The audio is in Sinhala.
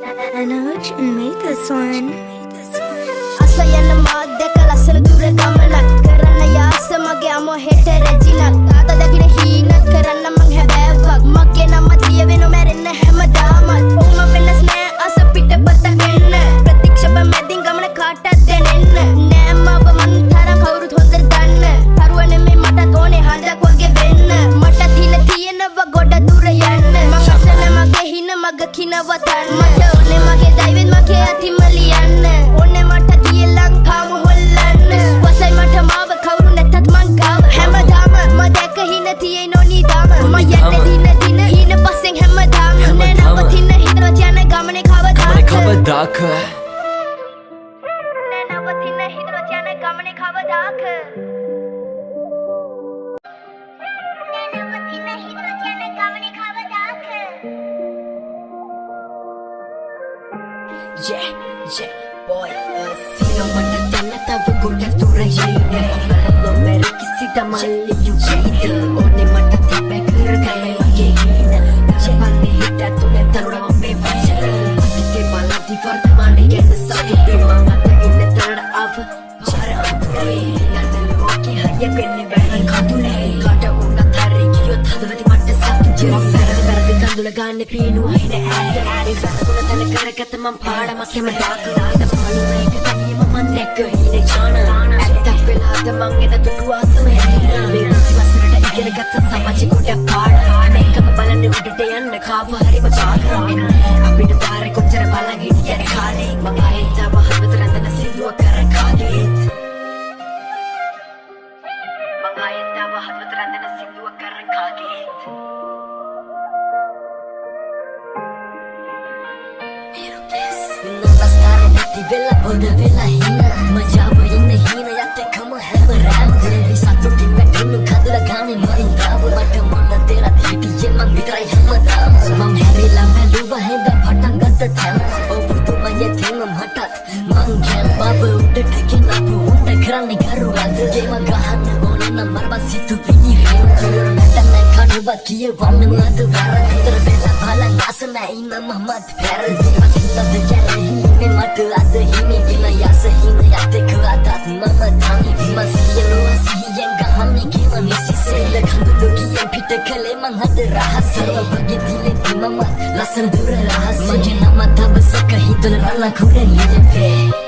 Anuj made this one. අස යන මාත් දැක ලස්සන දුර ගමනක් කරන්න යාස මගේ අම්මෝ හෙට රැජිනක්. තාත්තා දකින හීනක් කරන්න මං හැබෑවක්. මගේ නමත් ලියවෙනව මැරෙන්න හැමදාමත්. ඔව්, මං වෙනස් නෑ, අස පිටපතක් වෙන්න. ප්‍රතික්ෂේප මැදින් ගමන කාටත් දැනෙන්න නෑ. මාව මං තරම් කවුරුත් හොඳට දන්න. තරුව නෙමෙයි, මටත් ඕනේ හඳක් වගේ වෙන්න. මටත් හින තියෙනවා ගොඩ දුර යන්න. මං අසන මගේ හින මග කිනවතන්න. මට ඕනේ මගේ දෛවෙත් මගේ අතින්ම ලියන්න. ඕනේ මට දිය ලංකාම හොල්ලන්න. විශ්වාසයි මට මාව, කවුරු නැතත් මං ගාව. හැමදාම මම දැක හින තියෙයි නොනිදාම. මම යන්නේ දින දින හින පස්සෙන් හැමදාම. නෑ නවතින හිතවත් යන ගමනේ කවදාක. කවදාක. නෑ නවතින හිතවත් යන ගමනේ කවදාක. නෑ නවතින හිතවත් යන ගමනේ කවදාක. Yeah, boy, සිනෝ මට දැන්න තව ගොඩක් දුර යන්න. නොමැර කිසිදා මල්ලි යුගීද. ඕනේ මට තිබ්බ කරගන්න මගේ හීන. තරපන්නේ හිත ඇතුලේ තරුණ මම මේ වචන. අතීතේ බලද්දි වර්තමානයේ ගැන සතුටුයි. මං අද ඉන්න තැනට ආව පාර අඳුරේ. යන්න ලෝකේ හරිය පෙන්නේ වැරදි කඳුලේ. කාට වුණත් හරි ගියොත් හදවතේ මට සතුටුයි. මං වැරදි වැරදි කඳුල ගන්න පීනුව හින ඈත. ඒ වැරදුන තැන කරගත්ත මං පාඩමක් හැමදාක. එද පළුව එක තනියම මං දැක්ක හීන ජාන. ඇත්තක් වෙලාද මං එද දුටු ආසම හීන. මේ 20 වසරට ඉගෙන ගත්ත සමාජෙ ගොඩක් පාඩම්. මේකම බලන්න උඩට යන්න කාව හරිම ජාග. අපිට වාරේ කොච්චර බලන් හිටියද කාලේ. මං ආයෙත් තව හදවත රැඳෙන සින්දුවක් කරන් කාගේත්. මං ආයෙත් තව හදවත රැඳෙන සින්දුවක් කරන් කාගේත්. නමස්කාර නැති වෙලා බොඩ වෙලා හින මජාව ඉන්න හීන යත් එක්කම හැම රෑම. දිලවි සතුටින් වැටුණු කඳුල ගානේ මරින් තාව. මට මොන දෙයක් හිටියේ මං විතරයි හැමදාම. මං හැරිලා බැලුවා හෙඳ පටන් ගත්ත තැන. ඔබතුමා තේම මටත් මං ගැන. බබ උඩට ගෙන අපු උන්ට කරන්නේ ගරුවද. ගේම ගහන්න ඕන නම් මරබන් සිතු විනිරේන. මට නෑ කාටවත් කියවන්න මද වැරදි. විතර වෙලා බලන් ආස නෑ ඉන්න මමත් පැරදි. මට හිතද ගැරහීමේ මට අද හිමි වින යස හින යත් එක්ක අදත් මම තනි. මම සියලු සිහියෙන් ගහන්නේ ගේම නිසිසේ. කඳුළු ගියෙන් පිට කළේ මං හද රහස. ඔබගේ දිලෙදි මමත් ලස්සන දුර රහස. මගේ නම දවසක හිතවල රණ කුරේ ලියවේ.